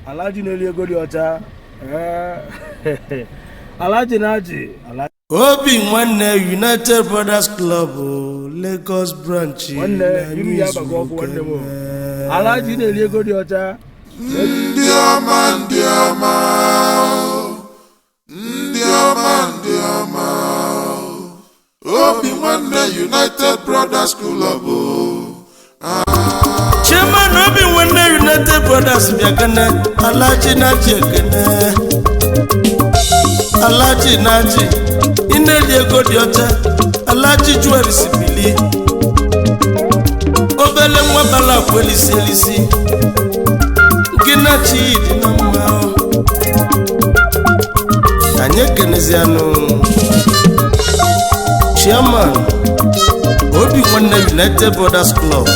Alhaji na-eri ego dị ọcha. Ee. Alhaji na-achị. Obi Nwanne United Brothers Club o, Lagos branch. Nwanne, iru ya abago ọkụ, nwanne m o. Alhaji na-eri ego dị ọcha. Ndị ọma, ndị ọma, ndị ọma, ndị ọma, Obi Nwanne United Brothers Club o. Chairman Obi Nwanne United Brothers, bịakene. Alhaji na-achị, ekene. Alhaji na-achị, ị na-eri ego dị ọcha. Alhaji Jewelries bili, obele nwa bala akwelisi elisi gị na-achị dị na mma. Anyị ekenezianụ chairman Obi Nwanne United Brothers Club,